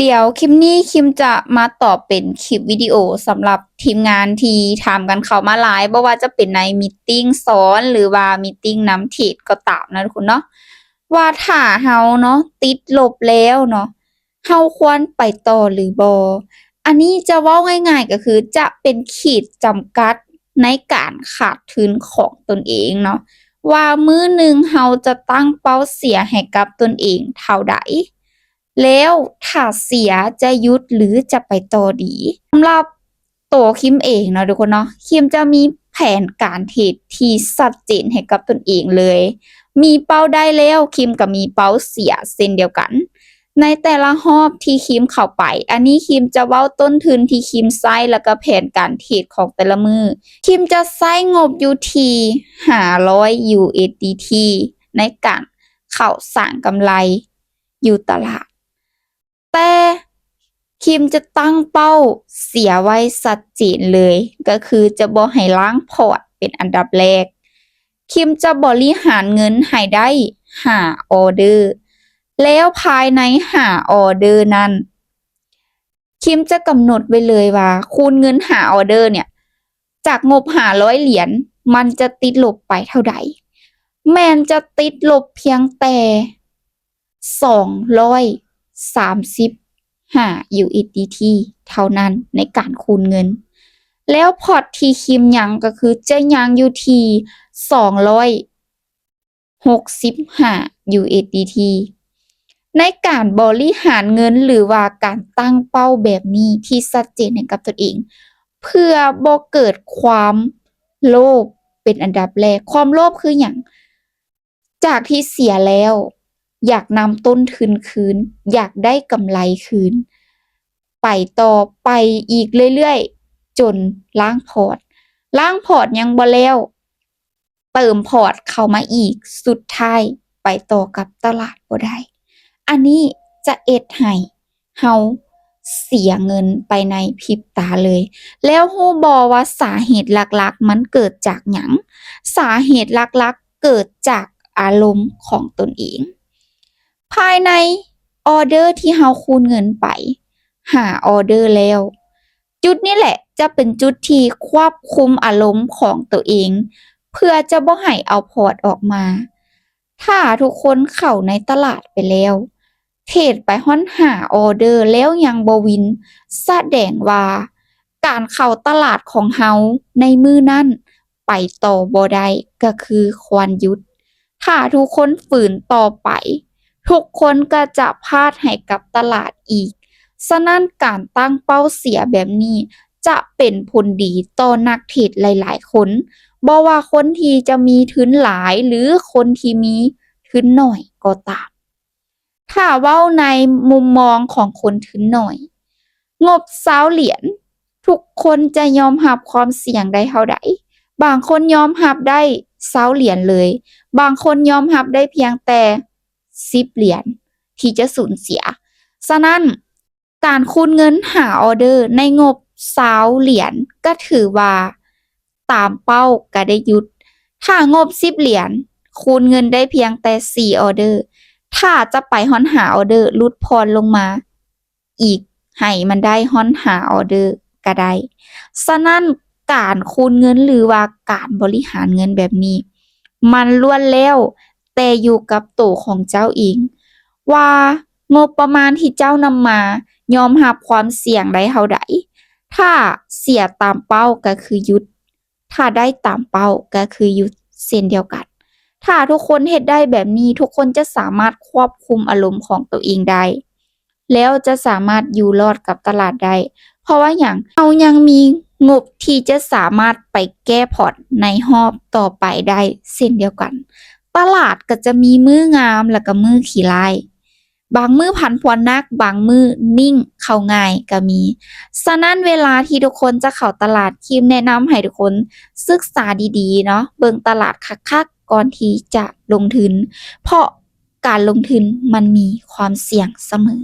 ດຽວຄລິບນີ້ຄິມຈະມາຕອບເປັນຄລິບວິດີໂອສຳລັບທີມງານທີ່ຖາມກັນເຂົ້າມາຫຼາຍ, ບໍ່ວ່າຈະເປັນໃນມີດຕິງສອນ ຫຼືວ່າມີດຕິງນຳເທຣດກໍຕາມນະທຸກຄົນເນາະ, ວ່າຖ້າເຮົາເນາະ ຕິດລົບແລ້ວເນາະ ເຮົາຄວນໄປຕໍ່ຫຼືບໍ່? ອັນນີ້ຈະເວົ້າງ່າຍໆກໍຄືຈະເປັນຂີດຈຳກັດໃນການຂາດທຶນຂອງຕົນເອງເນາະ, ວ່າມື້ໜຶ່ງເຮົາຈະຕັ້ງເປົ້າເສຍໃຫ້ກັບຕົນເອງເທົ່າໃດ? ແລ້ວຖ້າເສຍຈະຢຸດ ຫຼື ຈະໄປຕໍ່ດີ? ສຳລັບໂຕຄິມເອງເນາະທຸກຄົນເນາະ, ຄິມຈະມີແຜນການເທຣດທີ່ຊັດເຈນໃຫ້ກັບຕົນເອງເລີຍ, ມີເປົ້າໄດ້ແລ້ວ ຄິມກໍມີເປົ້າເສຍເຊັ່ນດຽວກັນ ໃນແຕ່ລະຮອບທີ່ຄິມເຂົ້າໄປ. ອັນນີ້ຄິມຈະເວົ້າຕົ້ນທຶນທີ່ຄິມໃຊ້ ແລ້ວກໍແຜນການເທຣດຂອງແຕ່ລະມື້. ຄິມຈະໃຊ້ງົບຢູ່ທີ່ຫ້າຮ້ອຍ USDT ໃນການເຂົ້າສ້າງກຳໄລຢູ່ຕະຫຼາດ. ແຕ່ຄິມຈະຕັ້ງເປົ້າເສຍໄວ້ຊັດເຈນເລີຍ, ກໍຄືຈະບໍ່ໃຫ້ລ້າງພອດເປັນອັນດັບແລກ. ຄິມຈະບໍລິຫານເງິນໃຫ້ໄດ້ຫ້າອໍເດີ, ແລ້ວພາຍໃນຫ້າອໍເດີນັ້ນ ຄິມຈະກຳນົດໄວ້ເລີຍວ່າ ຄູນເງິນຫ້າອໍເດີເນ່ຍ ຈາກງົບຫ້າຮ້ອຍຫຼຽນ ມັນຈະຕິດລົບໄປເທົ່າໃດ? ແມ່ນຈະຕິດລົບພຽງແຕ່ສອງຮ້ອຍສາມສິບຫ້າ USDT ເທົ່ານັ້ນໃນການຄູນເງິນ. ແລ້ວພອດທີ່ຄິມຍັງກໍຄືຈະຍັງຢູ່ທີ່ສອງຮ້ອຍຫົກສິບຫ້າ USDT ໃນການບໍລິຫານເງິນ ຫຼືວ່າການຕັ້ງເປົ້າແບບນີ້ທີ່ຊັດເຈນໃຫ້ກັບຕົນເອງ ເພື່ອບໍ່ເກີດຄວາມໂລບເປັນອັນດັບແລກ. ຄວາມໂລບຄືຫຍັງ? ຈາກທີ່ເສຍແລ້ວ ຢາກນຳຕົ້ນທຶນຄືນ, ຢາກໄດ້ກຳໄລຄືນ, ໄປຕໍ່ ໄປອີກເລື້ອຍໆ ຈົນລ້າງພອດ, ລ້າງພອດຍັງບໍ່ແລ້ວ ເຕີມພອດເຂົ້າມາອີກ, ສຸດທ້າຍໄປຕໍ່ກັບຕະຫຼາດບໍ່ໄດ້. ອັນນີ້ຈະເຮັດໃຫ້ເຮົາເສຍເງິນໄປໃນພິບຕາເລີຍ. ແລ້ວຮູ້ບໍ່ວ່າສາເຫດຫຼັກໆມັນເກີດຈາກຫຍັງ? ສາເຫດຫຼັກໆເກີດຈາກອາລົມຂອງຕົນເອງ. ພາຍໃນອໍເດີທີ່ເຮົາຄູນເງິນໄປຫ້າອໍເດີແລ້ວ, ຈຸດນີ້ແຫຼະຈະເປັນຈຸດທີ່ຄວບຄຸມອາລົມຂອງໂຕເອງ ເພື່ອຈະບໍ່ໃຫ້ເອົາພອດອອກມາ. ຖ້າທຸກຄົນເຂົ້າໃນຕະຫຼາດໄປແລ້ວ, ເທຣດໄປຮອດຫ້າອໍເດີແລ້ວຍັງບໍ່ວິນ, ສະແດງວ່າການເຂົ້າຕະຫຼາດຂອງເຮົາໃນມື້ນັ້ນໄປຕໍ່ບໍ່ໄດ້, ກໍຄືຄວນຢຸດ. ຖ້າທຸກຄົນຝືນຕໍ່ໄປ, ທຸກຄົນກໍຈະພາດໃຫ້ກັບຕະຫຼາດອີກ. ສະນັ້ນ, ການຕັ້ງເປົ້າເສຍແບບນີ້ຈະເປັນຜົນດີຕໍ່ນັກເທຣດຫຼາຍໆຄົນ, ບໍ່ວ່າຄົນທີ່ຈະມີທຶນຫຼາຍ ຫຼື ຄົນທີ່ມີທຶນໜ້ອຍກໍຕາມ. ຖ້າເວົ້າໃນມຸມມອງຂອງຄົນທຶນໜ້ອຍ, ງົບຊາວຫຼຽນ, ທຸກຄົນຈະຍອມຮັບຄວາມສ່ຽງໄດ້ເທົ່າໃດ? ບາງຄົນຍອມຮັບໄດ້ຊາວຫຼຽນເລີຍ, ບາງຄົນຍອມຮັບໄດ້ພຽງແຕ່ສິບຫຼຽນທີ່ຈະສູນເສຍ. ສະນັ້ນ, ການຄູນເງິນຫ້າອໍເດີໃນງົບຊາວຫຼຽນ ກໍຖືວ່າຕາມເປົ້າກໍໄດ້ຢຸດ. ຖ້າງົບສິບຫຼຽນ, ຄູນເງິນໄດ້ພຽງແຕ່ສີ່ອໍເດີ. ຖ້າຈະໄປຮອດຫ້າອໍເດີ, ຫຼຸດຜ່ອນລົງມາອີກໃຫ້ມັນໄດ້ຮອດຫ້າອໍເດີກໍໄດ້. ສະນັ້ນ, ການຄູນເງິນ ຫຼືວ່າການບໍລິຫານເງິນແບບນີ້ ມັນລ້ວນແລ້ວແຕ່ຢູ່ກັບໂຕຂອງເຈົ້າເອງ ວ່າງົບປະມານທີ່ເຈົ້ານຳມາຍອມຮັບຄວາມສ່ຽງໄດ້ເທົ່າໃດ. ຖ້າເສຍຕາມເປົ້າກໍຄືຢຸດ, ຖ້າໄດ້ຕາມເປົ້າກໍຄືຢຸດເຊັ່ນດຽວກັນ. ຖ້າທຸກຄົນເຮັດໄດ້ແບບນີ້, ທຸກຄົນຈະສາມາດຄວບຄຸມອາລົມຂອງໂຕເອງໄດ້ ແລ້ວຈະສາມາດຢູ່ລອດກັບຕະຫຼາດໄດ້. ເພາະວ່າຫຍັງ? ເຮົາຍັງມີງົບທີ່ຈະສາມາດໄປແກ້ພອດໃນຮອບຕໍ່ໄປໄດ້ເຊັ່ນດຽວກັນ. ຕະຫຼາດກໍຈະມີມື້ງາມ ແລ້ວກໍມື້ຂີ້ຮ້າຍ. ບາງມື້ຜັນຜວນໜັກ, ບາງມື້ນິ່ງເຂົ້າງ່າຍກໍມີ. ສະນັ້ນ, ເວລາທີ່ທຸກຄົນຈະເຂົ້າຕະຫຼາດ, ຄິມແນະນຳໃຫ້ທຸກຄົນສຶກສາດີໆເນາະ, ເບິ່ງຕະຫຼາດຄັກໆ ກ່ອນທີ່ຈະລົງທຶນ, ເພາະການລົງທຶນມັນມີຄວາມສ່ຽງສະເໝີ.